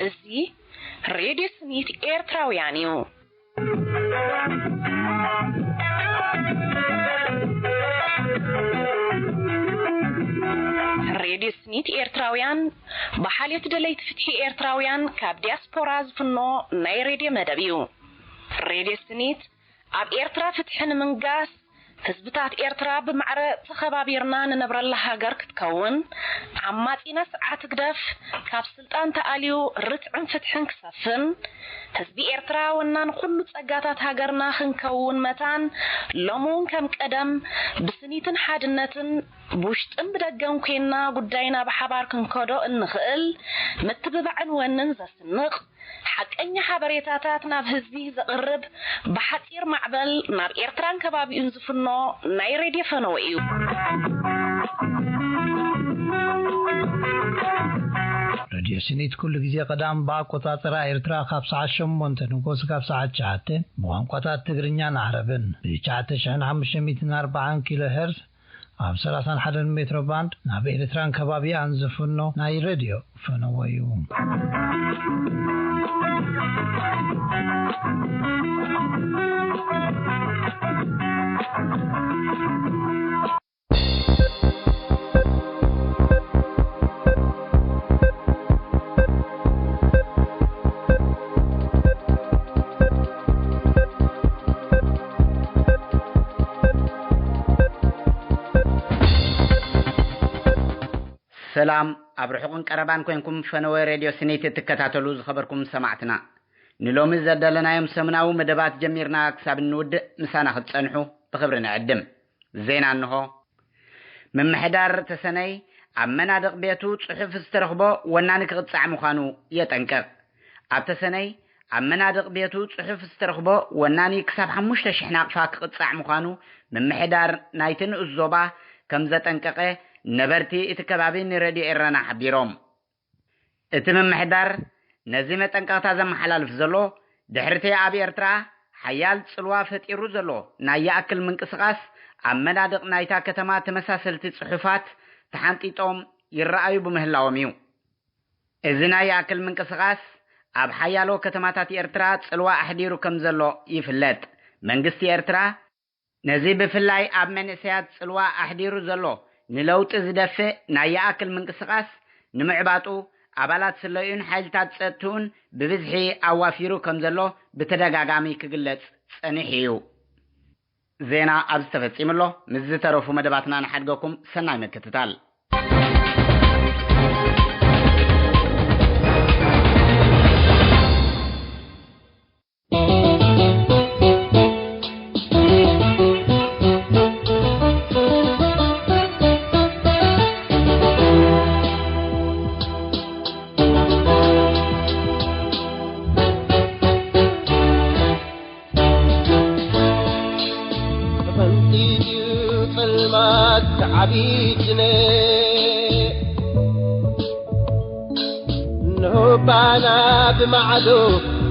እዚ ሬድዮ ስኒት ኤርትራውያን እዩ። ሬድዮ ስኒት ኤርትራውያን ብሓልዮት ደለይቲ ፍትሒ ኤርትራውያን ካብ ዲያስፖራ ዝፍኖ ናይ ሬድዮ መደብ እዩ። ሬድዮ ስኒት ኣብ ኤርትራ ፍትሒ ንምንጋስ፣ ህዝብታት ኤርትራ ብማዕረ ተኸባቢርና ንነብረላ ሃገር ክትከውን፣ ዓማጺና ስርዓት ህግደፍ ካብ ስልጣን ተኣልዩ ርትዕን ፍትሕን ክሰፍን፣ ህዝቢ ኤርትራ ወናን ኩሉ ጸጋታት ሃገርና ክንከውን መታን፣ ሎሚ እውን ከም ቀደም ብስኒትን ሓድነትን ብውሽጥን ብደገን ኮይንና ጉዳይና ብሓባር ክንከዶ እንኽእል ምትብባዕን ወንን ዘስንቕ፣ ሓቀኛ ሓበሬታታት ናብ ህዝቢ ዘቕርብ፣ ብሓጺር ማዕበል ናብ ኤርትራን ከባቢኡን ዝፍኖ ናይ ሬድዮ ፈነወ እዩ። ሬድዮ ስኒት ኩሉ ግዜ ቀዳም ብኣቆጻጽራ ኤርትራ ካብ ሰዓት ሸሞንተ ንጎስ ካብ ሰዓት ትሽዓተ ብቋንቋታት ትግርኛን ዓረብን ብ ትሽዓተ ሽሕን ሓሙሽተ ሚእትን ኣርባዓን ኪሎ ሄርዝ ኣብ ሰላሳን ሓደን ሜትሮ ባንድ ናብ ኤርትራን ከባቢኣን ዝፍኖ ናይ ሬድዮ ፈነወ እዩ። ሰላም፣ ኣብ ርሑቕን ቀረባን ኮይንኩም ፈነወ ሬድዮ ስኒት እትከታተሉ ዝኸበርኩም ሰማዕትና፣ ንሎሚ ዘዳለናዮም ሰሙናዊ መደባት ጀሚርና ክሳብ እንውድእ ምሳና ክትጸንሑ ብኽብሪ ንዕድም። ዜና እንሆ። ምምሕዳር ተሰነይ ኣብ መናድቕ ቤቱ ጽሑፍ ዝተረኽቦ ወናኒ ክቕጻዕ ምዃኑ የጠንቅቕ። ኣብ ተሰነይ ኣብ መናድቕ ቤቱ ጽሑፍ ዝተረኽቦ ወናኒ ክሳብ ሓሙሽተ ሽሕ ናቕፋ ክቕጻዕ ምዃኑ ምምሕዳር ናይቲ ንኡስ ዞባ ከም ዘጠንቀቐ ነበርቲ እቲ ከባቢ ንሬድዮ ኤረና ሓቢሮም። እቲ ምምሕዳር ነዚ መጠንቀቕታ ዘመሓላልፍ ዘሎ ድሕሪቲ ኣብ ኤርትራ ሓያል ጽልዋ ፈጢሩ ዘሎ ናይ ይኣክል ምንቅስቓስ ኣብ መናድቕ ናይታ ከተማ ተመሳሰልቲ ጽሑፋት ተሓንጢጦም ይረኣዩ ብምህላዎም እዩ። እዚ ናይ ይኣክል ምንቅስቓስ ኣብ ሓያሎ ከተማታት ኤርትራ ጽልዋ ኣሕዲሩ ከም ዘሎ ይፍለጥ። መንግስቲ ኤርትራ ነዚ ብፍላይ ኣብ መንእሰያት ጽልዋ ኣሕዲሩ ዘሎ ንለውጢ ዝደፍእ ናይ ይኣክል ምንቅስቓስ ንምዕባጡ ኣባላት ስለዩን ሓይልታት ጸጥትኡን ብብዝሒ ኣዋፊሩ ከም ዘሎ ብተደጋጋሚ ክግለጽ ጸኒሑ እዩ። ዜና ኣብዚ ተፈጺሙ ኣሎ። ምስ ዝተረፉ መደባትና ንሓድገኩም። ሰናይ ምክትታል። ተቐንጢጥዩ ጸልማት ዓቢትነ፣ እንሆ ባና ብማዕዶ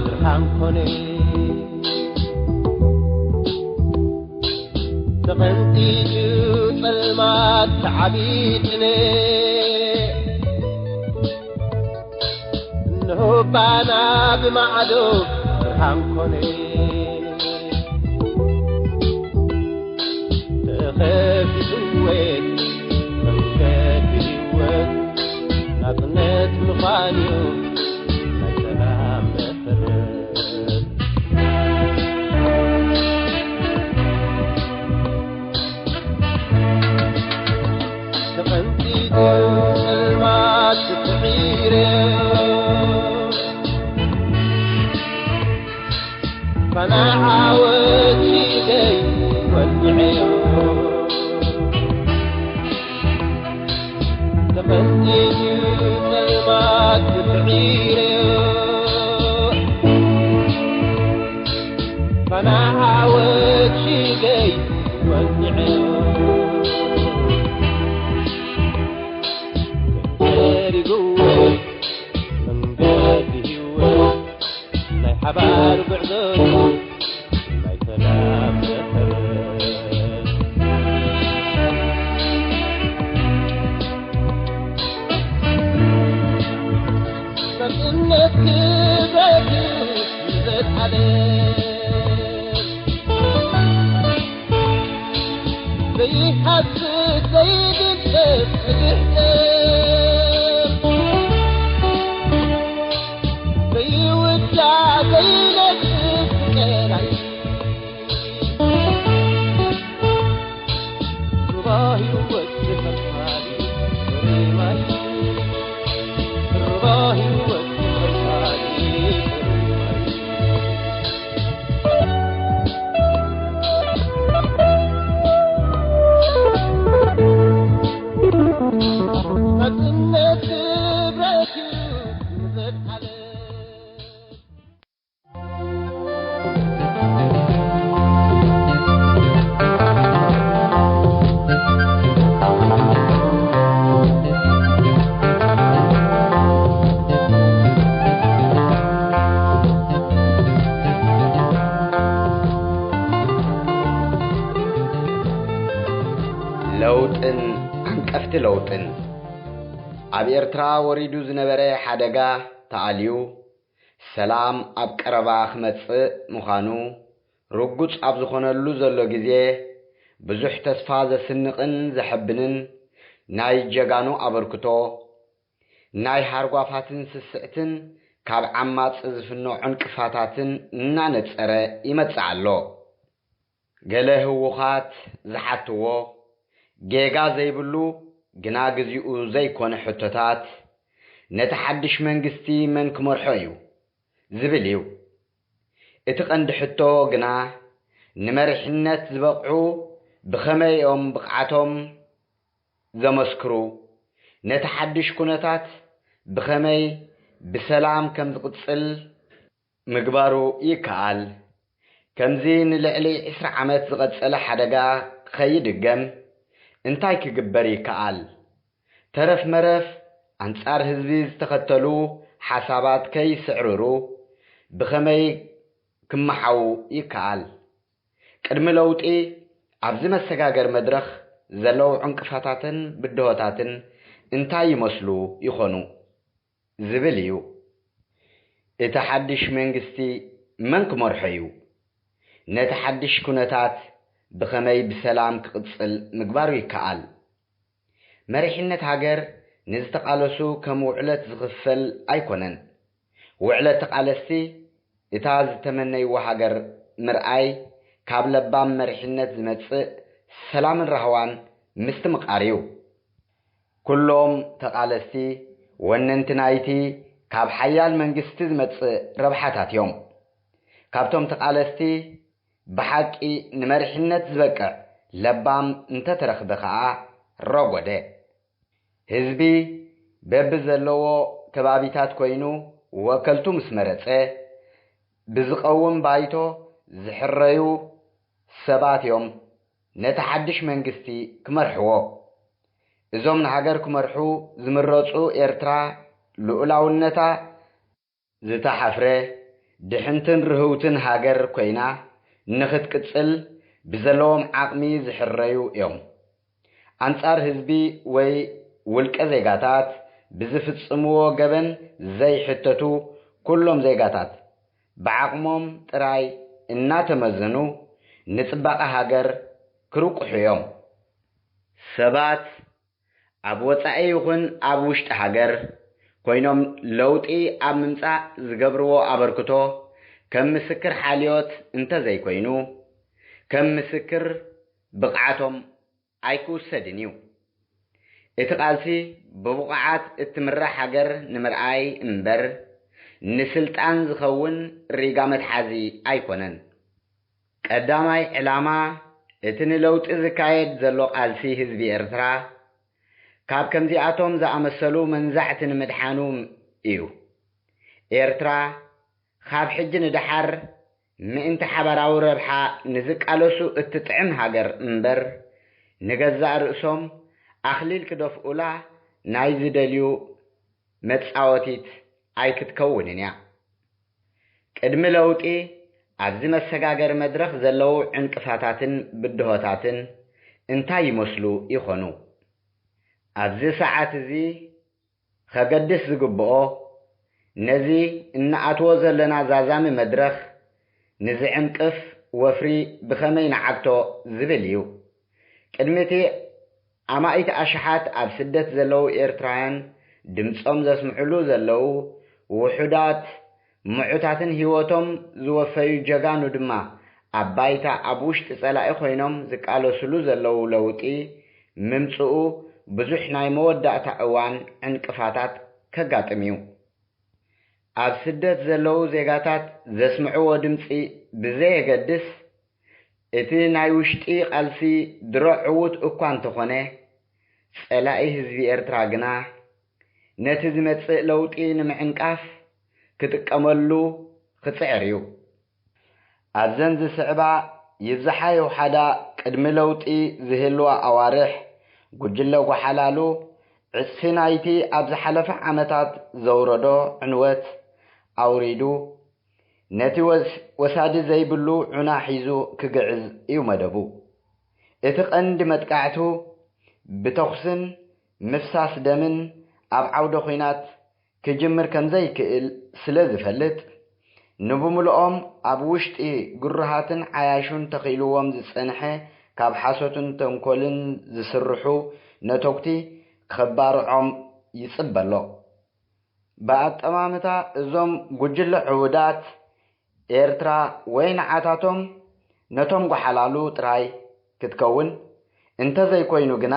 ብርሃን ኮነ። ተቐንጢጥዩ ጸልማት ዓቢትነ፣ እንሆ ባና ብማዕዶ ብርሃን ኮነ። ተኸፊትወ መንገዲ ህይወት ናጽነት ምዃንዩ ናይ ሰላም መሰረት። ተቐንጢጡ ጸልማት ስዒረ፣ ፋና ዓወት ሒዘ ወልዕዮ። ተቐንጢጡ ጸልማት ስዒረ፣ ፋና ዓወት ሒዘ ወልዕዮ። ተሪጉዎ መንገዲ ህይወት ናይ ሓባር ጉዕዞ ናይ ሰላም ጥን ዓንቀፍቲ ለውጥን። ኣብ ኤርትራ ወሪዱ ዝነበረ ሓደጋ ተኣልዩ፣ ሰላም ኣብ ቀረባ ክመጽእ ምዃኑ ርጉጽ ኣብ ዝኾነሉ ዘሎ ግዜ፣ ብዙሕ ተስፋ ዘስንቕን ዘሐብንን ናይ ጀጋኑ ኣበርክቶ፣ ናይ ሃርጓፋትን ስስዕትን ካብ ዓማጽ ዝፍኖ ዕንቅፋታትን እናነጸረ ይመጽእ ኣሎ። ገለ ህዉኻት ዝሓትዎ ጌጋ ዘይብሉ ግና ግዚኡ ዘይኮነ ሕቶታት፣ ነቲ ሓድሽ መንግስቲ መን ክመርሖ እዩ ዝብል እዩ። እቲ ቀንዲ ሕቶ ግና፣ ንመሪሕነት ዝበቕዑ ብኸመይ እዮም ብቕዓቶም ዘመስክሩ? ነቲ ሓድሽ ኩነታት ብኸመይ ብሰላም ከም ዝቕጽል ምግባሩ ይከኣል? ከምዚ ንልዕሊ ዕስራ ዓመት ዝቐጸለ ሓደጋ ከይድገም እንታይ ክግበር ይከኣል? ተረፍ መረፍ ኣንጻር ህዝቢ ዝተኸተሉ ሓሳባት ከይስዕርሩ ብኸመይ ክመሓዉ ይከኣል? ቅድሚ ለውጢ ኣብዚ መሰጋገሪ መድረኽ ዘለዉ ዕንቅፋታትን ብድሆታትን እንታይ ይመስሉ ይኾኑ? ዝብል እዩ። እቲ ሓድሽ መንግስቲ መን ክመርሖ እዩ? ነቲ ሓድሽ ኩነታት ብኸመይ ብሰላም ክቕጽል ምግባሩ ይከኣል? መሪሕነት ሃገር ንዝተቓለሱ ከም ውዕለት ዝኽፈል ኣይኮነን። ውዕለት ተቓለስቲ እታ ዝተመነይዎ ሃገር ምርኣይ፣ ካብ ለባም መሪሕነት ዝመጽእ ሰላምን ራህዋን ምስትምቓር እዩ። ኩሎም ተቓለስቲ ወነንቲ ናይቲ ካብ ሓያል መንግስቲ ዝመጽእ ረብሓታት እዮም። ካብቶም ተቓለስቲ ብሓቂ ንመሪሕነት ዝበቅዕ ለባም እንተተረኽበ ኸኣ ረጎደ። ህዝቢ በብዘለዎ ከባቢታት ኮይኑ ወከልቱ ምስ መረጸ፣ ብዝቐውም ባይቶ ዝሕረዩ ሰባት እዮም ነቲ ሓድሽ መንግስቲ ክመርሕዎ። እዞም ንሃገር ክመርሑ ዝምረጹ፣ ኤርትራ ልኡላውነታ ዝተሓፍረ፣ ድሕንትን ርህውትን ሃገር ኮይና ንኽትቅጽል ብዘለዎም ዓቕሚ ዝሕረዩ እዮም። ኣንጻር ህዝቢ ወይ ውልቀ ዜጋታት ብዝፍጽምዎ ገበን ዘይሕተቱ ኩሎም ዜጋታት፣ ብዓቕሞም ጥራይ እናተመዘኑ ንጽባቐ ሃገር ክርቁሑ እዮም። ሰባት ኣብ ወጻኢ ይኹን ኣብ ውሽጢ ሃገር ኮይኖም ለውጢ ኣብ ምምጻእ ዝገብርዎ ኣበርክቶ ከም ምስክር ሓልዮት እንተዘይኮይኑ፣ ከም ምስክር ብቕዓቶም ኣይክውሰድን እዩ። እቲ ቃልሲ ብብቑዓት እትምራሕ ሃገር ንምርኣይ እምበር፣ ንስልጣን ዝኸውን ሪጋ መትሓዚ ኣይኮነን። ቀዳማይ ዕላማ እቲ ንለውጢ ዝካየድ ዘሎ ቃልሲ ህዝቢ ኤርትራ፣ ካብ ከምዚኣቶም ዝኣመሰሉ መንዛዕቲ ንምድሓኑ እዩ። ኤርትራ ካብ ሕጂ ንደሓር ምእንቲ ሓባራዊ ረብሓ ንዝቃለሱ እትጥዕም ሃገር እምበር፣ ንገዛእ ርእሶም ኣኽሊል ክደፍኡላ ናይ ዝደልዩ መጻወቲት ኣይክትከውንን እያ። ቅድሚ ለውጢ ኣብዚ መሰጋገሪ መድረኽ ዘለዉ ዕንቅፋታትን ብድሆታትን እንታይ ይመስሉ ይኾኑ? ኣብዚ ሰዓት እዚ ከገድስ ዝግብኦ፣ ነዚ እንኣትዎ ዘለና ዛዛሚ መድረኽ ንዝዕንቅፍ ወፍሪ ብኸመይ ንዓግቶ ዝብል እዩ። ቅድሚ እቲ ኣማኢት ኣሽሓት ኣብ ስደት ዘለዉ ኤርትራውያን ድምጾም ዘስምዕሉ ዘለዉ፣ ውሑዳት ምዑታትን ህይወቶም ዝወፈዩ ጀጋኑ ድማ ኣብ ባይታ ኣብ ውሽጢ ጸላኢ ኮይኖም ዝቃለስሉ ዘለዉ ለውጢ ምምጽኡ ብዙሕ ናይ መወዳእታ እዋን ዕንቅፋታት ከጋጥም እዩ። ኣብ ስደት ዘለዉ ዜጋታት ዘስምዕዎ ድምጺ ብዘየገድስ፣ እቲ ናይ ውሽጢ ቃልሲ ድሮ ዕዉት እኳ እንተኾነ፣ ጸላኢ ህዝቢ ኤርትራ ግና ነቲ ዝመጽእ ለውጢ ንምዕንቃፍ ክጥቀመሉ ክጽዕር እዩ። ኣብዘን ዝስዕባ ይብዝሓ ይውሓዳ ቅድሚ ለውጢ ዝህልዋ ኣዋርሕ፣ ጉጅለ ጓሓላሉ ዕጽፊ ናይቲ ኣብ ዝሓለፈ ዓመታት ዘውረዶ ዕንወት ኣውሪዱ፣ ነቲ ወስ-፣ ወሳዲ ዘይብሉ ዑና ሒዙ ክግዕዝ እዩ መደቡ። እቲ ቀንዲ መጥቃዕቱ ብተኹስን ምፍሳስ ደምን ኣብ ዓውደ ኲናት ክጅምር ከም ዘይክእል ስለ ዝፈልጥ፣ ንብምልኦም ኣብ ውሽጢ ግሩሃትን ዓያሹን ተኺልዎም ዝጸንሐ ካብ ሓሶትን ተንኮልን ዝስርሑ ነተጉቲ ከባርዖም ይጽበ ኣሎ። ብኣጠማምታ እዞም ጉጅለ ዕቡዳት ኤርትራ ወይ ንዓታቶም ነቶም ጓሓላሉ ጥራይ ክትከውን፣ እንተዘይኮይኑ ግና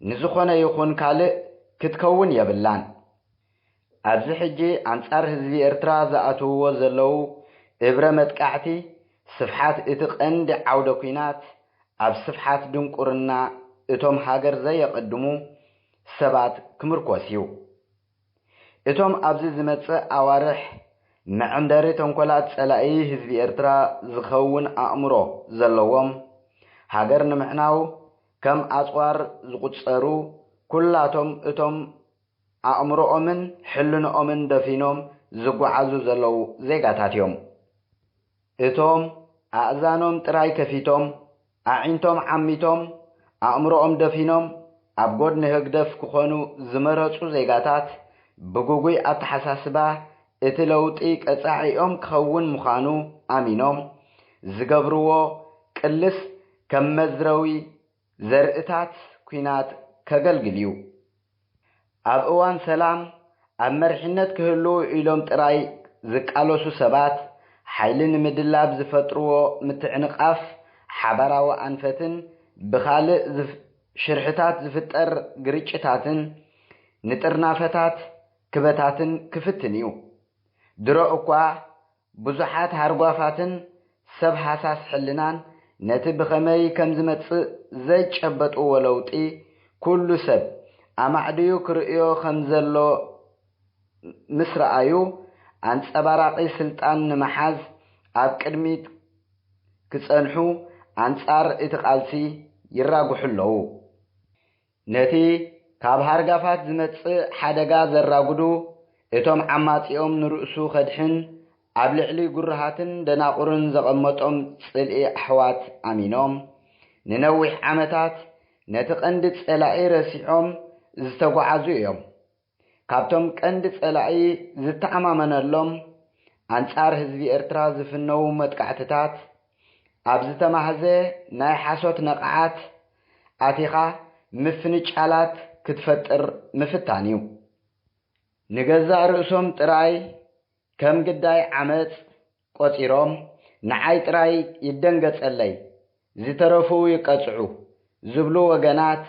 ንዝኾነ ይኹን ካልእ ክትከውን የብላን። ኣብዚ ሕጂ ኣንጻር ህዝቢ ኤርትራ ዝኣትውዎ ዘለዉ እብረ መጥቃዕቲ ስፍሓት እቲ ቀንዲ ዓውደ ኲናት ኣብ ስፍሓት ድንቁርና እቶም ሃገር ዘየቐድሙ ሰባት ክምርኮስ እዩ። እቶም ኣብዚ ዝመጽእ ኣዋርሕ መዐንደሪ ተንኮላት ጸላኢ ህዝቢ ኤርትራ ዝኸውን ኣእምሮ ዘለዎም፣ ሃገር ንምዕናው ከም ኣጽዋር ዝቑጸሩ ኩላቶም እቶም ኣእምሮኦምን ሕልንኦምን ደፊኖም ዝጓዓዙ ዘለዉ ዜጋታት እዮም። እቶም ኣእዛኖም ጥራይ ከፊቶም፣ ኣዒንቶም ዓሚቶም፣ ኣእምሮኦም ደፊኖም ኣብ ጎድኒ ህግደፍ ክኾኑ ዝመረጹ ዜጋታት ብግጉይ ኣተሓሳስባ እቲ ለውጢ ቀጻዒኦም ክኸውን ምዃኑ ኣሚኖም ዝገብርዎ ቅልስ ከም መዝረዊ ዘርእታት ኲናት ከገልግል እዩ። ኣብ እዋን ሰላም ኣብ መሪሕነት ክህልዉ ኢሎም ጥራይ ዝቃለሱ ሰባት፣ ሓይሊ ንምድላብ ዝፈጥርዎ ምትዕንቓፍ ሓባራዊ ኣንፈትን ብኻልእ ዝፍ-፣ ሽርሕታት ዝፍጠር ግርጭታትን ንጥርናፈታት ክበታትን ክፍትን እዩ። ድሮ እኳ ብዙሓት ሃርጓፋትን ሰብ ሃሳስ ሕልናን ነቲ ብኸመይ ከም ዝመጽእ ዘይጨበጥዎ ለውጢ ኩሉ ሰብ ኣማዕድዩ ክርእዮ ከም ዘሎ ምስ ረኣዩ፣ ኣንጸባራቒ ስልጣን ንምሓዝ ኣብ ቅድሚት ክጸንሑ ኣንጻር እቲ ቃልሲ ይራግሑ ኣለዉ። ነቲ ካብ ሃርጋፋት ዝመጽእ ሓደጋ ዘራጉዱ እቶም ዓማጺኦም ንርእሱ ከድሕን ኣብ ልዕሊ ግሩሃትን ደናቑርን ዘቐመጦም ጽልኢ ኣሕዋት ኣሚኖም፣ ንነዊሕ ዓመታት ነቲ ቀንዲ ጸላኢ ረሲዖም ዝተጓዓዙ እዮም። ካብቶም ቀንዲ ጸላኢ ዝተኣማመነሎም ኣንጻር ህዝቢ ኤርትራ ዝፍነዉ መጥቃዕትታት ኣብ ዝተማህዘ ናይ ሓሶት ነቓዓት ኣቲኻ ምፍንጫላት ክትፈጥር ምፍታን እዩ። ንገዛእ ርእሶም ጥራይ ከም ግዳይ ዓመጽ ቆጺሮም፣ ንዓይ ጥራይ ይደንገጸለይ፣ ዝተረፉ ይቀጽዑ ዝብሉ ወገናት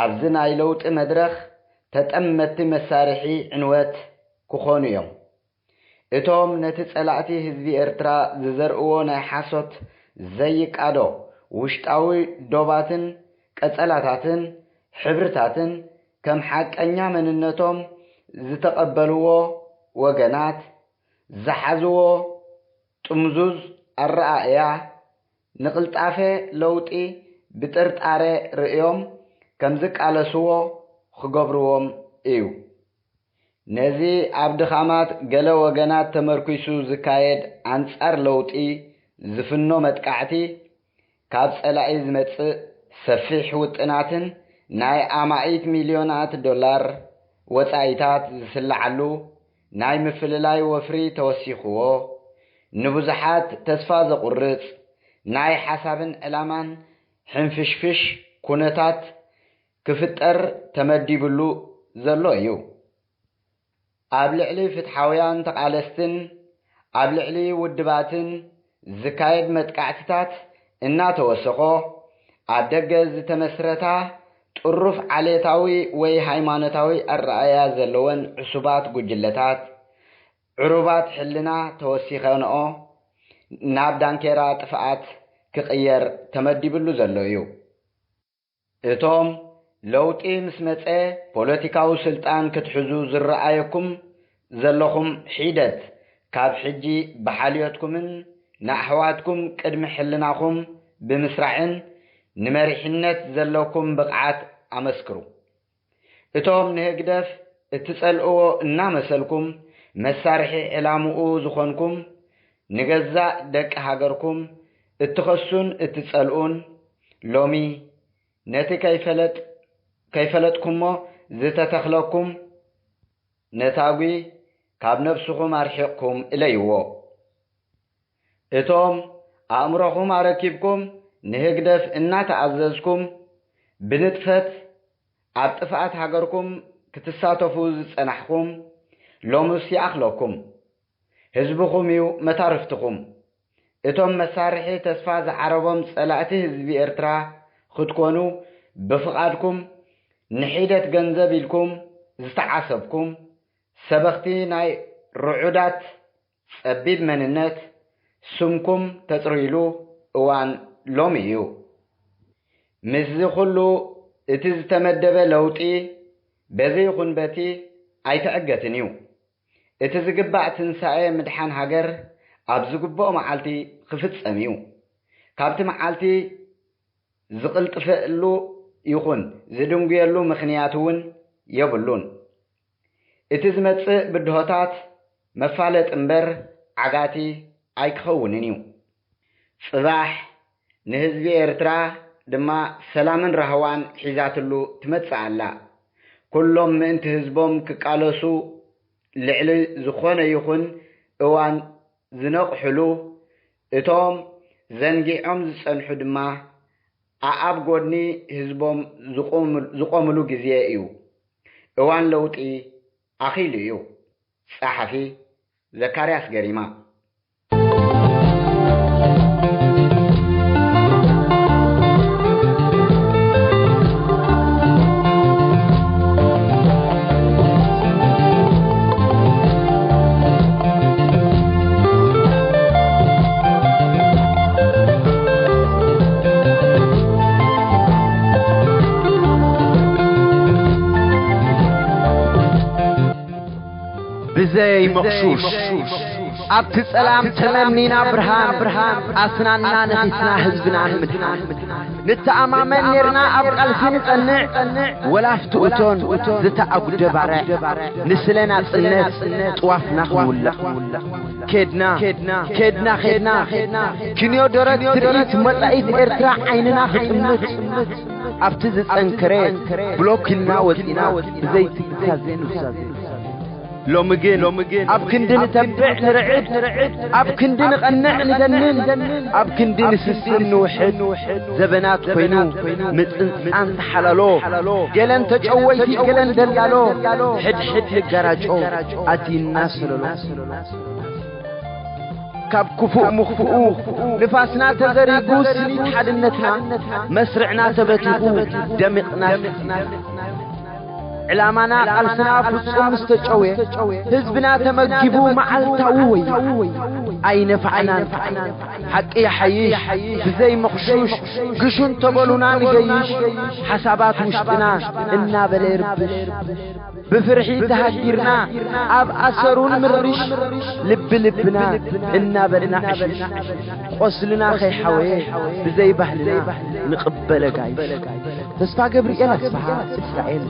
ኣብዚ ናይ ለውጢ መድረኽ ተጠመትቲ መሳርሒ ዕንወት ክኾኑ እዮም። እቶም ነቲ ጸላእቲ ህዝቢ ኤርትራ ዝዘርእዎ ናይ ሓሶት ዘይቃዶ ውሽጣዊ ዶባትን ቀጸላታትን ሕብርታትን ከም ሓቀኛ መንነቶም ዝተቐበልዎ ወገናት ዝሓዝዎ ጥምዙዝ ኣረኣእያ ንቕልጣፈ ለውጢ ብጥርጣረ ርእዮም ከም ዝቃለስዎ ክገብርዎም እዩ። ነዚ ኣብ ድኻማት ገለ ወገናት ተመርኲሱ ዝካየድ ኣንጻር ለውጢ ዝፍኖ መጥቃዕቲ፣ ካብ ጸላኢ ዝመጽእ ሰፊሕ ውጥናትን ናይ ኣማኢት ሚልዮናት ዶላር ወጻኢታት ዝስልዓሉ ናይ ምፍልላይ ወፍሪ ተወሲኽዎ፣ ንብዙሓት ተስፋ ዘቑርጽ ናይ ሓሳብን ዕላማን ሕንፍሽፍሽ ኩነታት ክፍጠር ተመዲብሉ ዘሎ እዩ። ኣብ ልዕሊ ፍትሓውያን ተቓለስትን ኣብ ልዕሊ ውድባትን ዝካየድ መጥቃዕትታት እናተወሰኾ፣ ኣብ ደገ ዝተመስረታ ጥሩፍ ዓሌታዊ ወይ ሃይማኖታዊ ኣረኣእያ ዘለወን ዕሱባት ጉጅለታት፣ ዕሩባት ሕልና ተወሲኸንኦ ናብ ዳንኬራ ጥፍኣት ክቕየር ተመዲብሉ ዘሎ እዩ። እቶም ለውጢ ምስ መጸ ፖለቲካዊ ስልጣን ክትሕዙ ዝረኣየኩም ዘለኹም ሒደት፣ ካብ ሕጂ ብሓልዮትኩምን ንኣሕዋትኩም ቅድሚ ሕልናኹም ብምስራዕን ንመሪሕነት ዘለኩም ብቕዓት ኣመስክሩ። እቶም ንህግደፍ እትጸልእዎ እናመሰልኩም መሳርሒ ዕላምኡ ዝኾንኩም፣ ንገዛእ ደቂ ሃገርኩም እትኸሱን እትጸልኡን፣ ሎሚ ነቲ ከይፈለጥ ከይፈለጥኩሞ ዝተተኽለኩም ነታጒ ካብ ነፍስኹም ኣርሒቕኩም እለይዎ። እቶም ኣእምሮኹም ኣረኪብኩም ንህግደፍ እናተኣዘዝኩም ብንጥፈት ኣብ ጥፍኣት ሃገርኩም ክትሳተፉ ዝጸናሕኩም፣ ሎምስ ይኣኽለኩም። ህዝብኹም እዩ መታርፍትኹም። እቶም መሳርሒ ተስፋ ዝዓረቦም ጸላእቲ ህዝቢ ኤርትራ ክትኮኑ ብፍቓድኩም ንሒደት ገንዘብ ኢልኩም ዝተዓሰብኩም ሰበኽቲ ናይ ርዑዳት ጸቢብ መንነት ስምኩም ተጽርይሉ እዋን ሎሚ እዩ። ምስዚ ኩሉ እቲ ዝተመደበ ለውጢ በዚ ይኹን በቲ ኣይትዕገትን እዩ። እቲ ዝግባእ ትንሳኤ ምድሓን ሃገር ኣብ ዝግብኦ መዓልቲ ክፍጸም እዩ። ካብቲ መዓልቲ ዝቕልጥፈሉ ይኹን ዝድንጉየሉ ምኽንያት እውን የብሉን። እቲ ዝመጽእ ብድሆታት መፋለጢ እምበር ዓጋቲ ኣይክኸውንን እዩ። ጽባሕ ንህዝቢ ኤርትራ ድማ ሰላምን ራህዋን ሒዛትሉ ትመጽእ ኣላ። ኩሎም ምእንቲ ህዝቦም ክቃለሱ ልዕሊ ዝኾነ ይኹን እዋን ዝነቕሕሉ፣ እቶም ዘንጊዖም ዝጸንሑ ድማ ኣኣብ ጎድኒ ህዝቦም ዝቖሙ-፣ ዝቖምሉ ግዜ እዩ። እዋን ለውጢ ኣኺሉ እዩ። ጸሓፊ ዘካርያስ ገሪማ። ብዘይ መቕሹሽ ኣብቲ ጸላም ተመኒና ብርሃን፣ ብርሃን ኣስናንና ነኺስና ህዝብና ንምድሓን። ንተኣማመን ኔርና ኣብ ቃልሲ ንጸንዕ፣ ወላ ኣብቲ እቶን ዝተኣጉደ ባርዕ። ንስለ ናጽነት ጥዋፍና ክንውልዕ። ኬድና፣ ኬድና፣ ኬድና፣ ክንዮ ደረት ትርኢት መጻኢት ኤርትራ ዓይንና ክጥምት። ኣብቲ ዝጸንከረ ብሎክ ኢልና ወጺና ብዘይ ትካዜ ኑዛዜ። ሎሚ ግን፣ ሎሚ ግን ኣብ ክንዲ ንተብዕ ንርዕድ፣ ኣብ ክንዲ ንቐንዕ ንደንን፣ ኣብ ክንዲ ንስስን ንውሕድ፣ ዘበናት ኮይኑ ምጽንጻን ተሓላሎ፣ ገለን ተጨወይቲ ገለን ደላሎ፣ ሕድሕድ ንጋራጮ ኣቲና ሰለሎ። ካብ ክፉእ ምኽፍኡ ንፋስና ተዘሪጉ ስኒት ሓድነትና መስርዕና ተበቲኹ ደሚቕና ዕላማና ቃልስና ፍጹም ምስ ተጨውየ፣ ህዝብና ተመጊቡ መዓልታዊ ወዮ። ኣይነፋዕናን። ሓቂ ይሓይሽ ብዘይ መኽሹሽ፣ ግሹን ተበሉና ንገይሽ። ሓሳባት ውሽጥና እናበለ ይርብሽ። ብፍርሒ ተሃጊርና ኣብ ኣሰሩ ንምርሽ። ልቢ ልብና እናበልና ዕሽሽ። ቖስልና ከይሓወየ ብዘይ ባህልና ንቕበለ ጋይሽ። ተስፋ ገብርኤል ኣስፍሃ፣ እስራኤል።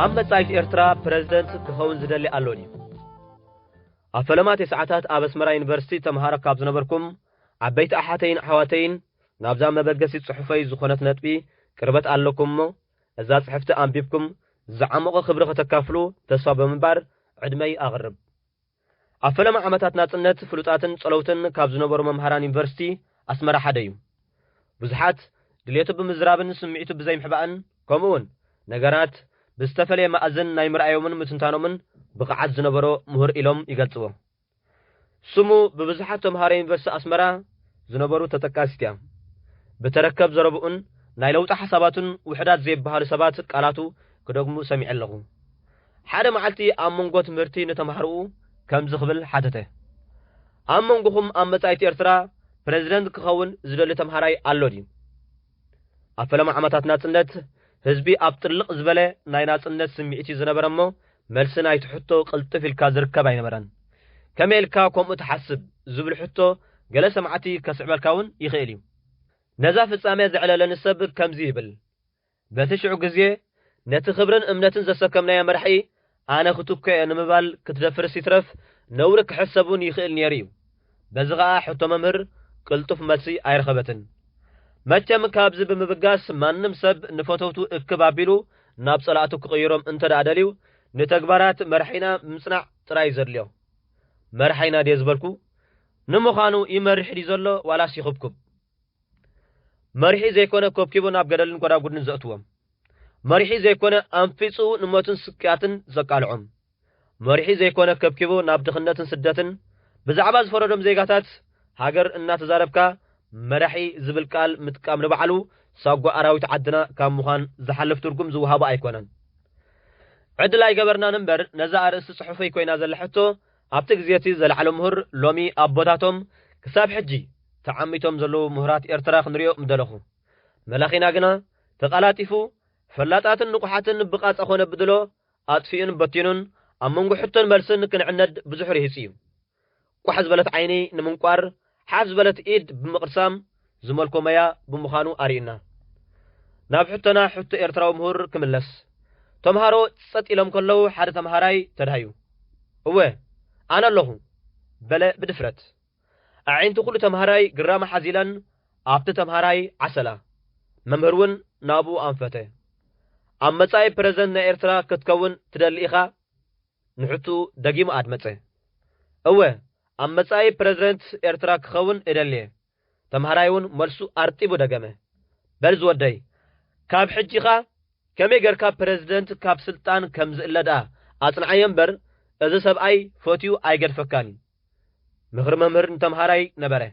ኣብ መጻኢት ኤርትራ ፕረዚደንት ክኸውን ዝደሊ ኣሎ ድዩ? ኣብ ፈለማ ተስዓታት ኣብ ኣስመራ ዩኒቨርሲቲ ተምሃሮ ካብ ዝነበርኩም ዓበይቲ ኣሓተይን ኣሕዋተይን ናብዛ መበገሲ ጽሑፈይ ዝኾነት ነጥቢ ቅርበት ኣለኩም እሞ፣ እዛ ጽሕፍቲ ኣንቢብኩም ዝዓሞቐ ክብሪ ከተካፍሉ ተስፋ ብምግባር ዕድመይ ኣቕርብ። ኣብ ፈለማ ዓመታት ናጽነት ፍሉጣትን ጸለውትን ካብ ዝነበሩ መምሃራን ዩኒቨርሲቲ ኣስመራ ሓደ እዩ። ብዙሓት ድሌቱ ብምዝራብን ስምዒቱ ብዘይምሕባእን፣ ከምኡውን ነገራት ብዝተፈለየ መኣዝን ናይ ምርኣዮምን ምትንታኖምን ብቕዓት ዝነበሮ ምሁር ኢሎም ይገልጽዎ። ስሙ ብብዙሓት ተምሃሮ ዩኒቨርሲቲ ኣስመራ ዝነበሩ ተጠቃሲት እያ። ብተረከብ ዘረብኡን ናይ ለውጢ ሓሳባቱን ውሑዳት ዘይበሃሉ ሰባት ቃላቱ ክደግሙ ሰሚዐ ኣለኹ። ሓደ መዓልቲ ኣብ መንጎ ትምህርቲ ንተምሃሮኡ ከምዚ ክብል ሓተተ። ኣብ መንጎኹም ኣብ መጻኢት ኤርትራ ፕረዚደንት ክኸውን ዝደሊ ተምሃራይ ኣሎ ድዩ? ኣብ ፈለማ ዓመታት ናጽነት፣ ህዝቢ ኣብ ጥልቕ ዝበለ ናይ ናጽነት ስምዒት እዩ ዝነበረ እሞ፣ መልሲ ናይቲ ሕቶ ቅልጥፍ ኢልካ ዝርከብ ኣይነበረን። ከመይ ኢልካ ከምኡ ትሓስብ ዝብል ሕቶ ገለ ሰማዕቲ ከስዕበልካ እውን ይኽእል እዩ። ነዛ ፍጻሜ ዘዕለለኒ ሰብ ከምዚ ይብል፣ በቲ ሽዑ ግዜ ነቲ ክብርን እምነትን ዘሰከምናዮ መራሒ ኣነ ክትኮ እየ ንምባል ክትደፍርስ ይትረፍ ነውሪ ክሕሰብ እውን ይኽእል ነይሩ እዩ። በዚ ኸኣ ሕቶ መምህር ቅልጡፍ መልሲ ኣይረኸበትን። መቸም ካብዚ ብምብጋስ ማንም ሰብ ንፈተውቱ እክብ ኣቢሉ ናብ ጸላእቱ ክቕይሮም እንተ ደኣ ደልዩ ንተግባራት መራሒና ምጽናዕ ጥራይ ዘድልዮ። መራሒና ድየ ዝበልኩ? ንምዃኑ ይመርሕ ድዩ ዘሎ ዋላስ ይኽብኩብ? መሪሒ ዘይኮነ ከብኪቡ ናብ ገደልን ጎዳጉድን ዘእትዎም። መሪሒ ዘይኮነ ኣንፊጹ ንሞትን ስቅያትን ዘቃልዖም። መሪሒ ዘይኮነ ከብኪቡ ናብ ድኽነትን ስደትን ብዛዕባ ዝፈረዶም ዜጋታት ሃገር እናተዛረብካ መራሒ ዝብል ቃል ምጥቃም ንባዕሉ ሳጓ ኣራዊት ዓድና ካብ ምዃን ዝሓልፍ ትርጉም ዝወሃቦ ኣይኮነን። ዕድል ኣይገበርናን እምበር ነዛ ኣርእስቲ ጽሑፈይ ኮይና ዘላ ሕቶ ኣብቲ ግዜ እቲ ዘልዓሎ ምሁር ሎሚ ኣቦታቶም ክሳብ ሕጂ ተዓሚቶም ዘለዉ ምሁራት ኤርትራ ክንሪኦ ምደለኹ። መላኺና ግና ተቓላጢፉ ፈላጣትን ንቑሓትን ብቓጻ ኮነ ብድሎ ኣጥፊኡን በቲኑን ኣብ መንጎ ሕቶን መልስን ክንዕነድ ብዙሕ ርሂጹ እዩ። ቋሕ ዝበለት ዓይኒ ንምንቋር ሓፍ ዝበለት ኢድ ብምቕርሳም ዝመልኮ መያ ብምዃኑ ኣርእዩና። ናብ ሕቶና ሕቶ ኤርትራዊ ምሁር ክምለስ። ተምሃሮ ጸጥ ኢሎም ከለዉ ሓደ ተምሃራይ ተድሃዩ። እወ ኣነ ኣለኹ በለ ብድፍረት። ኣዒንቲ ኩሉ ተምሃራይ ግራማ ሓዚለን ኣብቲ ተምሃራይ ዓሰላ። መምህር እውን ናብኡ ኣንፈተ። ኣብ መጻኢ ፕረዚደንት ናይ ኤርትራ ክትከውን ትደሊ ኢኻ? ንሕቱ ደጊሙ ኣድመጸ። እወ ኣብ መጻኢ ፕረዚደንት ኤርትራ ክኸውን እደልየ። ተምሃራይ እውን መልሱ ኣርጢቡ ደገመ። በል ዝወደይ ካብ ሕጂኻ ከመይ ገርካ ፕረዚደንት ካብ ስልጣን ከም ዝእለ ደኣ ኣጽንዓዮ እምበር እዚ ሰብኣይ ፈትዩ ኣይገድፈካን እዩ። ምኽሪ መምህር ንተምሃራይ ነበረ።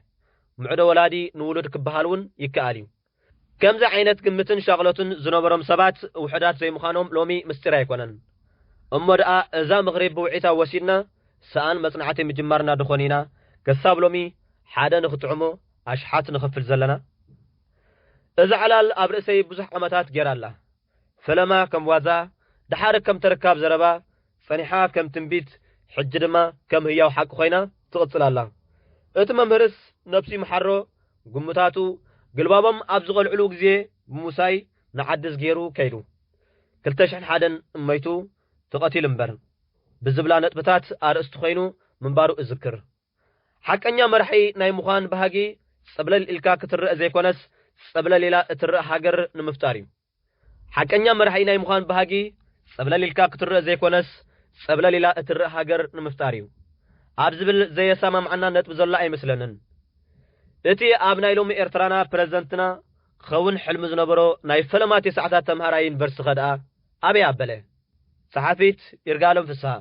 ምዕዶ ወላዲ ንውሉድ ክበሃል እውን ይከኣል እዩ። ከምዚ ዓይነት ግምትን ሻቕሎትን ዝነበሮም ሰባት ውሑዳት ዘይምዃኖም ሎሚ ምስጢር ኣይኮነን። እሞ ደኣ እዛ ምኽሪ ብውዒታ ወሲድና ሰኣን መጽናዕቲ ምጅማርና ድኾን ኢና ክሳብ ሎሚ ሓደ ንኽጥዕሞ ኣሽሓት ንኸፍል ዘለና? እዛ ዕላል ኣብ ርእሰይ ብዙሕ ዓመታት ጌራ ኣላ። ፈለማ ከም ዋዛ፣ ደሓር ከም ተረካብ ዘረባ፣ ጸኒሓ ከም ትንቢት፣ ሕጂ ድማ ከም ህያው ሓቂ ኮይና ትቕጽል ኣላ። እቲ መምህርስ ነብሱ ይምሓሮ፣ ግምታቱ ግልባቦም ኣብ ዝቐልዕሉ ግዜ ብምውሳይ ንዓድስ ገይሩ ከይዱ። ክልተ ሽሕን ሓደን እመይቱ ተቐቲሉ እምበር ብዝብላ ነጥብታት ኣርእስቲ ኮይኑ ምንባሩ እዝክር። ሓቀኛ መራሒ ናይ ምዃን ባህጊ ጸብለል ኢልካ ክትረእ ዘይኮነስ ጸብለል ኢላ እትረእ ሃገር ንምፍጣር እዩ። ሓቀኛ መራሒ ናይ ምዃን ባህጊ ጸብለል ኢልካ ክትረእ ዘይኮነስ ጸብለል ኢላ እትረእ ሃገር ንምፍጣር እዩ ኣብ ዝብል ዘየሰማምዓና ነጥቢ ዘሎ ኣይመስለንን። እቲ ኣብ ናይ ሎሚ ኤርትራና ፕረዚደንትና ክኸውን ሕልሚ ዝነበሮ ናይ ፈለማ ተስዓታት ተምሃራይ ዩኒቨርሲቲ ከ ደኣ ኣበይ ኣበለ? ጸሓፊት ይርጋለም ፍስሃ።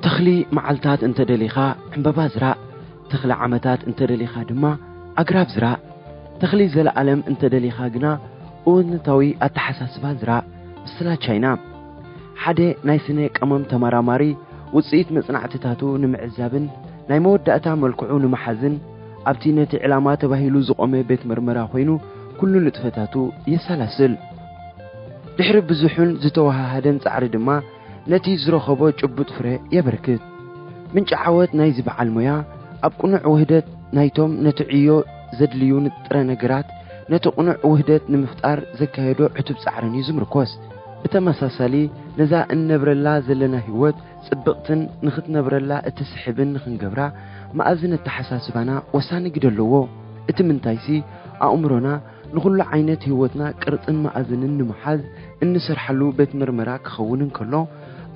ተኽሊ መዓልታት እንተ ደሊኻ ዕምበባ ዝራእ፣ ተኽሊ ዓመታት እንተ ደሊኻ ድማ ኣግራብ ዝራእ፣ ተኽሊ ዘለኣለም እንተ ደሊኻ ግና እውንታዊ ኣተሓሳስባ ዝራእ። ምስላ ቻይና። ሓደ ናይ ስነ ቀመም ተመራማሪ ውጽኢት መጽናዕትታቱ ንምዕዛብን ናይ መወዳእታ መልክዑ ንምሓዝን ኣብቲ ነቲ ዕላማ ተባሂሉ ዝቖመ ቤት መርመራ ኮይኑ ኩሉ ንጥፈታቱ የሰላስል። ድሕሪ ብዙሕን ዝተወሃሃደን ጻዕሪ ድማ ነቲ ዝረኸቦ ጭቡጥ ፍረ የበርክት። ምንጪ ዓወት ናይዚ በዓል ሞያ ኣብ ቅኑዕ ውህደት ናይቶም ነቲ ዕዮ ዘድልዩ ንጥረ ነገራት ነቲ ቅኑዕ ውህደት ንምፍጣር ዘካየዶ ዕቱብ ጻዕርን እዩ ዝምርኮስ። ብተመሳሳሊ፣ ነዛ እንነብረላ ዘለና ህይወት ጽብቕትን ንኽትነብረላ እትስሕብን ንኽንገብራ፣ መኣዝን ኣተሓሳስባና ወሳኒ ግደ ኣለዎ። እቲ ምንታይሲ፣ ኣእምሮና ንኹሉ ዓይነት ህይወትና ቅርጽን መኣዝንን ንምሓዝ እንሰርሓሉ ቤት መርመራ ክኸውን እንከሎ፣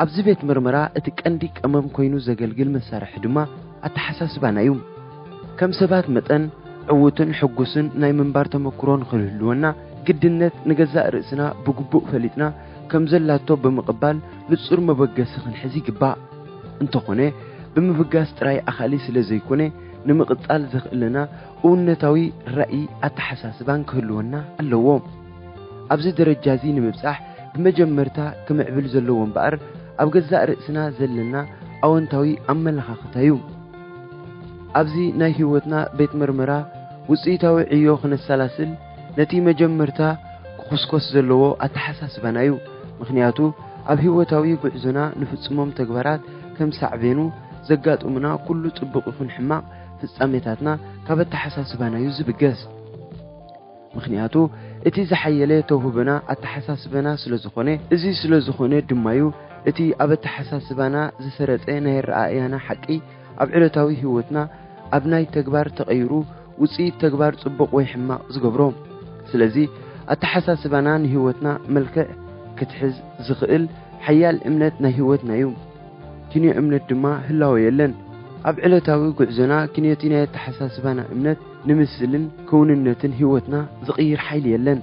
ኣብዚ ቤት መርመራ እቲ ቀንዲ ቀመም ኮይኑ ዘገልግል መሳርሒ ድማ ኣተሓሳስባና እዩ። ከም ሰባት መጠን፣ ዕዉትን ሕጉስን ናይ ምንባር ተመክሮ ንኽህልወና፣ ግድነት ንገዛእ ርእስና ብግቡእ ፈሊጥና፣ ከም ዘላቶ ብምቕባል ንጹር መበገሲ ክንሕዝ ይግባእ። እንተኾነ፣ ብምብጋስ ጥራይ ኣኻሊ ስለ ዘይኮነ፣ ንምቕጻል ዘኽእለና እውነታዊ ራእይ ኣተሓሳስባን ክህልወና ኣለዎ። ኣብዚ ደረጃ እዚ ንምብጻሕ፣ ብመጀመርታ ክምዕብል ዘለዎ እምበኣር፣ ኣብ ገዛእ ርእስና ዘለና ኣወንታዊ ኣመለኻኽታ እዩ። ኣብዚ ናይ ህይወትና ቤት መርመራ ውጽኢታዊ ዕዮ ክነሰላስል፣ ነቲ መጀመርታ ክኹስኮስ ዘለዎ ኣተሓሳስባና እዩ። ምኽንያቱ፣ ኣብ ህይወታዊ ጉዕዞና ንፍጽሞም ተግባራት ከም ሳዕቤኑ ዘጋጥሙና ኩሉ ጽቡቕ ይኹን ሕማቕ ፍጻሜታትና ካብ ኣተሓሳስባና እዩ ዝብገስ። ምኽንያቱ፣ እቲ ዝሓየለ ተውህቦና ኣተሓሳስባና ስለ ዝኾነ፣ እዚ ስለ ዝኾነ ድማ እዩ እቲ ኣብ ኣተሓሳስባና ዝሰረጸ ናይ ኣረኣእያና ሓቂ ኣብ ዕለታዊ ህይወትና ኣብ ናይ ተግባር ተቐይሩ ውጽኢት ተግባር ጽቡቕ ወይ ሕማቕ ዝገብሮ። ስለዚ፣ ኣተሓሳስባና ንህይወትና መልክዕ ክትሕዝ ዝኽእል ሓያል እምነት ናይ ህይወትና እዩ። ክንዮ እምነት ድማ ህላወ የለን። ኣብ ዕለታዊ ጉዕዞና ክንዮቲ ናይ ኣተሓሳስባና እምነት ንምስልን ክውንነትን ህይወትና ዝቕይር ሓይሊ የለን።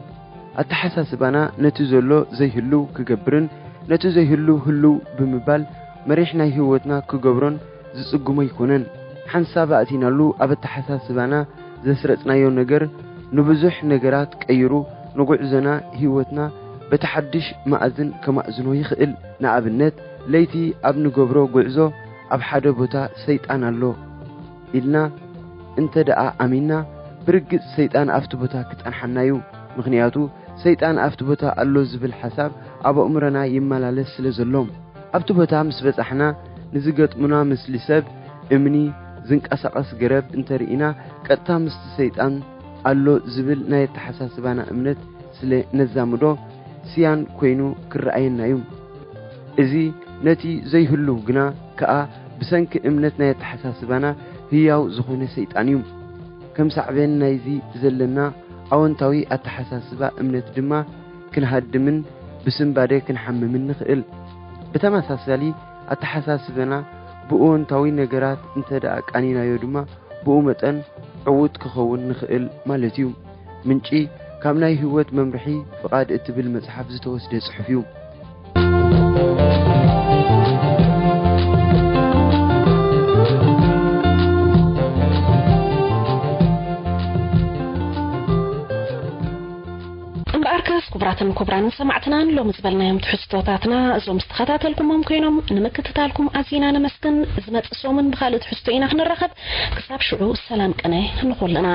ኣተሓሳስባና ነቲ ዘሎ ዘይህልው ክገብርን ነቲ ዘይህልው ህልው ብምባል መሪሕ ናይ ህይወትና ክገብሮን ዝጽግሞ ኣይኮነን። ሓንሳብ ኣእቲናሉ ኣብ ኣተሓሳስባና ዘስረጽናዮ ነገር ንብዙሕ ነገራት ቀይሩ ንጉዕዞና ህይወትና በቲ ሓድሽ መኣዝን ከማእዝኖ ይኽእል። ንኣብነት፣ ለይቲ ኣብ ንገብሮ ጉዕዞ ኣብ ሓደ ቦታ ሰይጣን ኣሎ ኢልና እንተ ደኣ ኣሚንና፣ ብርግጽ ሰይጣን ኣብቲ ቦታ ክጸንሓና እዩ። ምኽንያቱ፣ ሰይጣን ኣብቲ ቦታ ኣሎ ዝብል ሓሳብ ኣብ ኣእምሮና ይመላለስ ስለ ዘሎ። ኣብቲ ቦታ ምስ በጻሕና፣ ንዝገጥሙና ምስሊ ሰብ፣ እምኒ፣ ዝንቀሳቐስ ገረብ እንተርኢና፣ ቀጥታ ምስቲ ሰይጣን ኣሎ ዝብል ናይ ኣተሓሳስባና እምነት ስለ ነዛምዶ፣ ስያን ኮይኑ ክረኣየና እዩ። እዚ ነቲ ዘይህሉ ግና ከኣ ብሰንኪ እምነት ናይ ኣተሓሳስባና ህያው ዝኾነ ሰይጣን እዩ። ከም ሳዕቤን ናይዚ ዘለና ኣወንታዊ ኣተሓሳስባ እምነት ድማ ክንሃድምን ብስንባደ ክንሓምምን ንኽእል። ብተመሳሳሊ ኣተሓሳስባና ብእወንታዊ ነገራት እንተ ደኣ ቃኒናዮ ድማ ብኡ መጠን ዕዉት ክኸውን ንኽእል ማለት እዩ። ምንጪ ካብ ናይ ህይወት መምርሒ ፍቓድ እትብል መጽሓፍ ዝተወስደ ጽሑፍ እዩ። እምበኣርከስ ክቡራትን ክቡራንን ሰማዕትና፣ ንሎሚ ዝበልናዮም ትሕዝቶታትና እዞም ዝተኸታተልኩሞም ኮይኖም፣ ንምክትታልኩም ኣዚና ነመስግን። ዝመጽእ ሰሙን ብኻልእ ትሕዝቶ ኢና ክንራኸብ። ክሳብ ሽዑ ሰላም ቅነ ንኹልና።